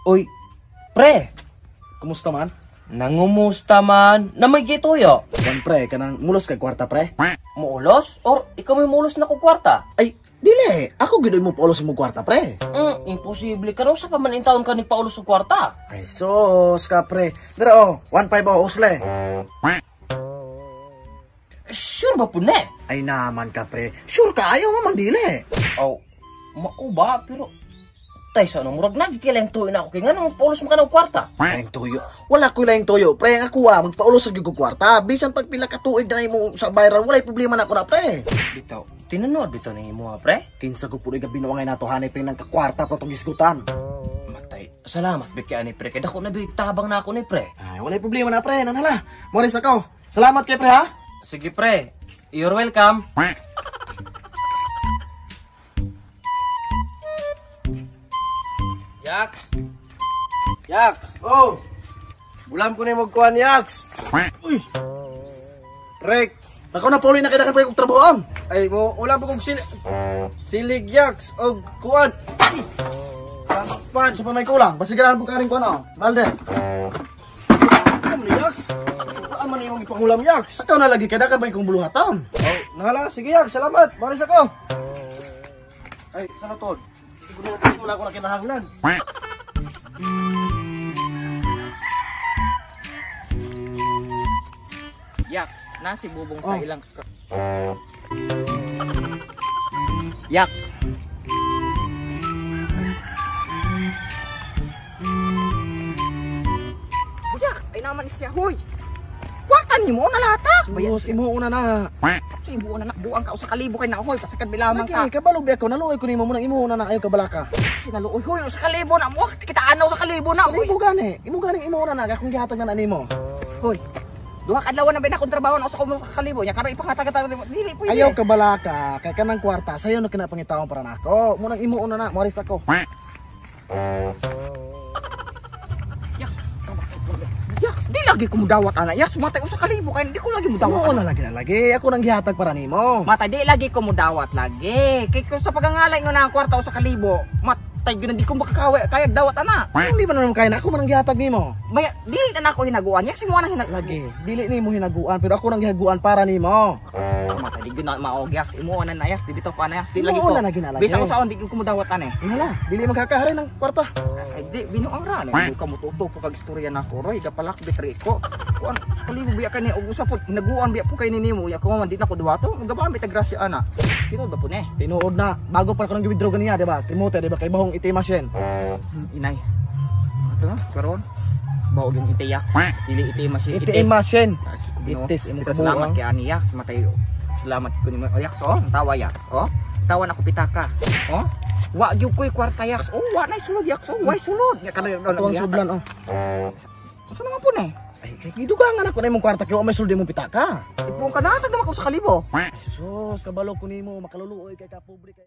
Uy, pre. Kumusta man? Nangumusta man? Na may gituyo. Wan pre, kanang mulos kay kwarta pre. Muulos? Or ikaw may mulos na ko kwarta? Ay, dili. Ako gid mo paulos mo kwarta pre. Imposible ka sa pa man intaon ka nagpaulos og kwarta. Ay sos ka pre. Dira oh, 15 oh, usle. Sure ba po ne? Ay naman ka pre. Sure ka ayaw mo man dili. Oh, mao ba pero tay sa ano, murag nagikilang tuyo na ako kay ngano magpaulos mo ka ng kwarta. Ay tuyo. Wala ko laing tuyo pre, ang ako magpaulos sa gyud kwarta. Bisan pag pila ka tuig na imo sa viral, walay problema na ako na pre. Bitaw, tinunood bitaw ning imo pre. Kinsa ko puloy gabi binuangay nato hanay pre nang kakwarta pro tong gisgutan. Matay. Salamat bit kay ani pre kay dako na bi tabang na ako ni pre. Ay, walay problema na pre, nanhala. Moris ako. Salamat kay pre ha. Sige pre. You're welcome. Yaks! Yaks! Oh. Bulam ko na yung magkuhan, Yaks! Uy. Rek! Ako na pauloy na kailangan pre kog trabahoan. Ay, mo, ulam ko kong silig, Yaks! Og kuhan! Taspan! Sa pa may kulang, basigalan po karing kuan oh. Balde. Ano ni Yaks? Saan man imong ipangulam, Yaks? Ikaw na lagi kay dakan pa kong buluhaton. Oh, nahala. Sige, Yaks. Salamat. Maris ako. Ay, sana to? Hindi ko na ako na kinahanglan. Yak, nasi bubong sa ilang Yak. Yak, ay naman siya, huy. Kwarta nimo na latak. Sus, imo una na. Sa imo una na buang ka usa ka libo kay nahoy pasakad bilamang ka. Okay, kabalo ba ako naluoy ko nimo mo nang imo una na ayo kabalaka. Sinaluoy huy usa ka libo na mo kita anaw sa kalibo na huy. Imo gani, imo gani imo una na akong gihatag na nimo. Hoy. Duha ka adlaw na ba na akong trabaho na usa ka kalibo nya karon ipangatag-atag nimo. Dili pwede. Ayaw kabalaka kay kanang kwarta sayo na kinapangitaon para nako. Mo nang imo una na, moris ako. Yaks, di lagi ko mudawat ana. Yaks, matay usa ka libo kay di ko lagi mudawat. Imo una lagi na lagi, ako nang gihatag para nimo. Matay di lagi ko mudawat lagi. Kay kung sa pagangalay nga na ang kwarta usa ka libo, matay gyud di ko makakawa kayag dawat ana. Kung di man naman kaya na ako man ang gihatag nimo. Maya dili na nako hinaguan. Yaks, imo nang hinaguan. Lagi, dili nimo hinaguan pero ako nang gihaguan para nimo. Matay di gyud na maog yaks, imo na na yaks, di bitaw pa na yaks. Di Imo lagi ko. una na ginalagi. Bisan usaon di ko mudawat ana. Hala, dili magkakahari ng kwarta. Ay di binuang ra na di ka mututo po kag istorya nako roy gapalakbit ri ko. Kuan sa kalibo biya kani og usa po hinaguan biya po kay nimo ya ko man di na ko duwato gabamit ta grasya ana. Tinuod ba po ne? Tinuod na, bago pa ko nang withdraw ganiya, di ba? Timote, di ba kay bahong itim machine. Inay. Ito na, karon. Bao yung itiyak. Dili itim machine. ATM machine. Itis imong Ito, salamat kabuang. kay ani yaks matay. Salamat ko nimo. O yaks oh, tawa yaks oh. Tawa na ko pitaka. Oh. Wa gyud koy kwarta yaks. Oh, wa nay sulod yaks. Oh, way sulod. Nya kanang Atuang sudlan oh. Usa naman po ne? Ay, kay gidugangan ako na imong kwarta kay wa may sulod imong pitaka. Ipuong ka na, tagdama ko sa kalibo. Ay, sus, kabalo ko nimo, makaluluoy kay ka pobre kay.